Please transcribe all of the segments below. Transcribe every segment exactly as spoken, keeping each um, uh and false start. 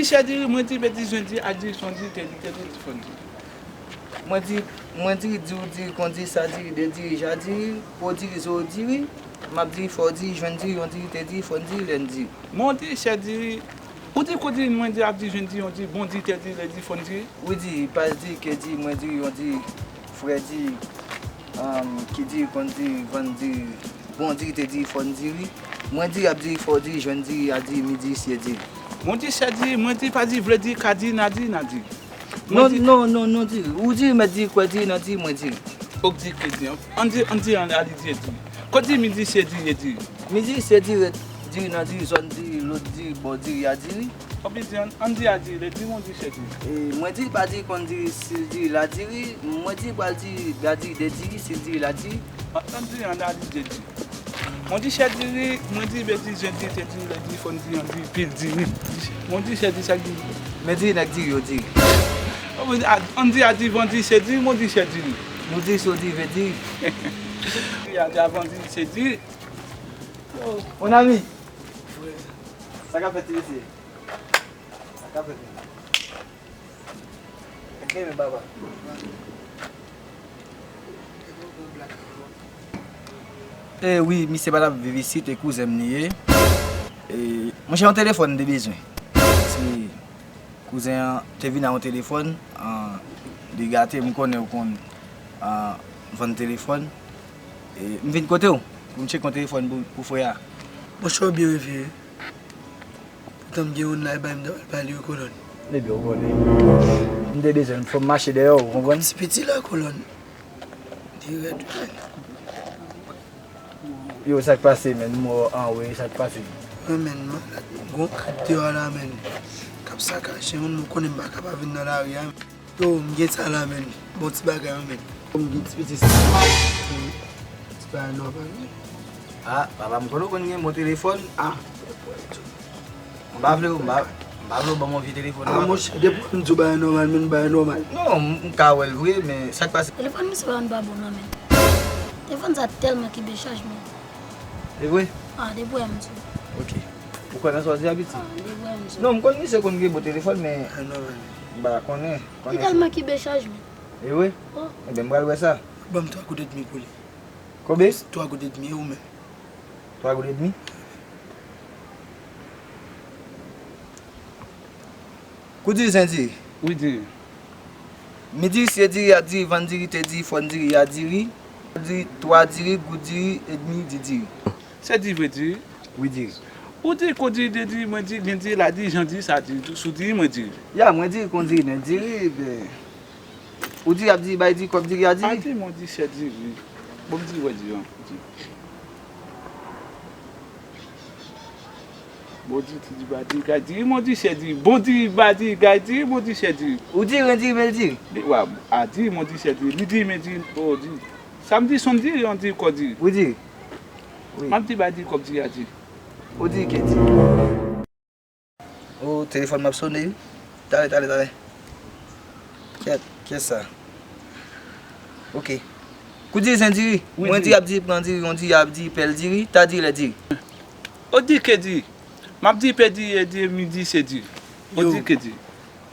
Chè diri, mwen di, bedi, jwenn diri, a diri, fon diri, tè diri, tè diri, fon diri. Mwen di, mwen diri, di ou diri, kon diri, sa diri, de diri, ja diri, po diri, zo diri, m ap diri, fò diri, jwenn diri, yon diri, tè diri, fon diri, lèn diri. Mwen di, chè diri, ou di, ko diri, mwen di, ap diri, jwenn diri, yon diri, bon diri, tè diri, lè diri, fon diri. Wi diri, pas diri, ke diri, mwen diri, yon diri, frè diri, um, ki diri, konn diri, vann diri, bon diri, tè diri, fon diri. Mwen diri, ap diri, fò diri, jwenn diri, a diri, mi diri, sye diri. Mwen di, chè diri, mwen diri, pa diri, vle diri, ka diri, na diri, na diri. Non, non, non, non diri. Ou diri, mèt diri, kwè diri, nan diri, mwen diri. Ok diri, ke diri. An diri, an diri, an ali diri, diri. Ko diri, mi diri, sye diri, ye diri. Mi diri, sye diri, diri, nan diri, zòn diri, lòt diri, bò diri, ya diri. Oblije an, an diri a diri, lè diri, mwen diri, chè diri. E, mwen diri, pa diri, konn diri, si diri, la diri, mwen diri, pral diri, la diri, de diri, si diri, la diri. An, an diri, an ali diri, diri. Mwen di chè diri, mwen di bedi, jwenn diri, tè diri, lè diri, fon diri, an diri, pil diri. Mwen di chè diri, sa k diri. Men diri, nèg diri, yo diri. An diri, a diri, van diri, se diri, mwen di chè diri. Nou diri, so diri, ve diri. Diri, a diri, van diri, se diri. Mon ami. Sa k ap fèt, ti mesye? Sa k ap fèt, men? Ok, men papa. E wi, misye pa t ap viv isit, e kouzen m li ye. E, monchè, yon telefòn m te bezwen. Se kouzen an te vin ak yon telefòn, an, li gate, m konnen ou konn, an, vann telefòn. E, m vin kote w pou m tcheke yon telefòn pou, pou frè a. Monchè, w byen refere. Poutan m gen youn la, e bay m ta pral pale yo, kolòn. Ebyen, w konnen. M te bezwen l, fò m mache dèyè w, ou konprann? Ti piti la, kolòn. Li rèd, wi. Yo, sa k pase, menn? Mò an, wi, sa k pase? Wi, menn, malad. Gon kat deyò la, menn. K ap sakaje moun, nou konnen m pa ka pa vin nan lari a. Yo, m gen sa la, menn. Bon ti bagay, wi, menn. M gen ti piti sa. Ti bagay nòmal, wi. Ah, papa, m konnen w konn gen bon telefòn. Ah, m pa vle, m pa, m pa vle w ban m yon vye telefòn, ah, non. Monchè, depi m di w bagay nòmal, menn, bagay nòmal. Non, m, m ka wè l vre, men sa k pase? Telefòn misye pa konn pa bon, non, menn. Telefòn sa tèlman kenbe chaj, menn. E vre? Ah, depi w wè m di w. Ok. Ou kwè nan sa w di a, piti? Ah, depi w wè m di w. Non, m konn misye konn gen bon telefòn, men bagay nòmal, menn. M pa konnen. Li tèlman kenbe chaj, menn. E vre? Oh. Ebyen, m pral wè sa. Ban m twa goud edmi pou li. Konbyen? Twa goud edmi, e ou menm? Twa goud edmi? Kou diri, zen diri. Wi, diri. Mi diri, sye diri, a diri, vann diri, te diri, fòn diri, ya diri, diri, twa diri, goud diri, edmi, di diri. Se diri vre, diri? Wi, diri. Ou diri, ko diri, de diri, mwen diri, gen diri, la diri, jan diri, sa diri, sou diri, mwen diri. Ya, mwen diri, kon diri, nen diri, ben. Ou diri, ap diri, bay diri, kòb diri, a diri. A diri, mwen diri, chè diri. Bon, m diri, wè diri an. Bon diri, ti diri, ba diri, gay diri, mwen diri, chè diri. Bon diri, ba diri, gay diri, mwen diri, chè diri. Ou diri, ren diri, bèl diri. Li, wa, a diri, mwen diri, chè diri. Li diri, men diri, o diri. Sa m diri, sonn diri, yon diri, kò diri. Wi, diri. Wi. M ap diri, ba diri, kòb diri, a diri. Ou diri, ke diri. O, telefòn m ap sonnen wi. Talè, talè, talè. Kèt, kèt sa. Ok. Kou diri, zen diri. Wi, mwen diri. Diri, ap diri, pran diri, yon diri, ap diri, pèl diri, ta diri, lè diri. O diri, ke diri. M ap diri, pè diri, e diri, mi diri, se diri. O diri, ke diri.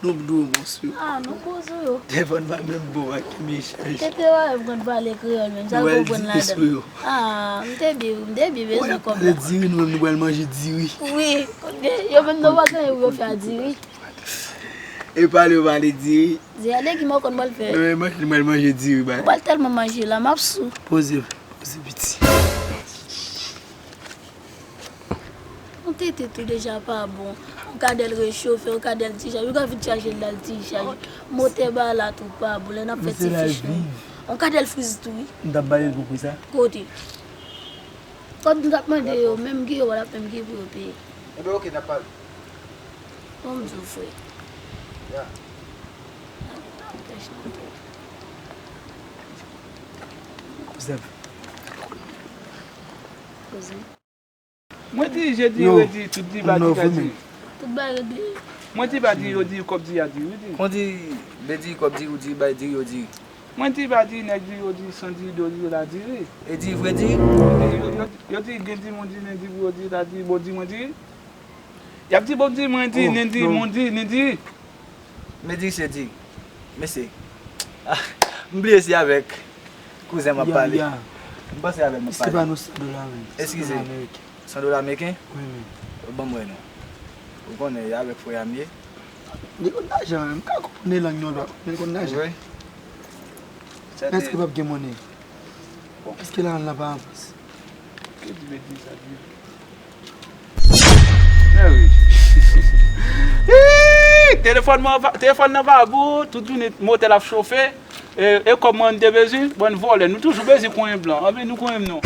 Nou ap dou, bòs yo. Ah, nou poze yo. Telefòn pa menm bon, ak mechan. Te te wè m konn pale kreyòl menm, sa l konprann ladan. Ah, m te byen, m te byen bezwen kòb la. Pale diri, nou menm nou pral manje diri. Wi, kote yo menm nou pa gen pou yo fè a diri. E pale yo pale diri. Di a de ki mò konn pral fè. Nou menm nou pral manje diri, bay. Ou pral tèlman manje la, m ap sou. Poze, poze piti. Yon tete tou deja pa bon. Yon kadèl rechofe, yon kadèl ti chaj. Ou ka vin chaje l la, l ti chaj. Motè ba la tou pa bon. Lè n ap fè ti fichon. Yon kadèl friz tou, wi. M t ap ba li l pou pri sa. Kote? Kòb m t ap mande yo, menm ki yo pa t ap menm ki pou yo peye. Ebyen, oke, n ap pale. Bon, m di w, frè. Ya. Kouzen. Kouzen. Mwen di, je di, yo, yo di, tout di, ba di, ka di. Tout bagay di. Mwen di, ba di, yo di, kòb di, a di, wi di. Mwen di, be di, kòb di, ou di, bay di, yo di. Mwen di, ba di, nèg di, yo di, san di, do di, la di, wi. E di, vre di? Yo di, yo, yo, yo di, gen di, mwen di, nen di, yo di, la di, bo di, mwen di. Y ap di Bob di, mwen di, oh, nen di, non, moun di, nen di. Men di se di. Mesye. Ah, m bliye se avèk kouzen m ap pale. Ya, ya. M panse avèk m ap pale. Eske pa nou san dola, men? Eskize. San dola ameriken? San dola ameriken? Wi, men. Ban m wè non. Ou konnen, e avèk frè a m ye. Li konn lajan, men m ka konprann lang nou, men li konn lajan. Wi. Èske p ap gen monnen? Èske la, la pa an plis? Ke di betiz sa di? Mèwi. Ih, telefòn mwen va, telefòn nan va bout, tout jounen motè l ap chofe. E, e kòb mwen te bezwen, bann vòlè. Nou toujou bezwen konyen blan. Anben, nou konyen m non.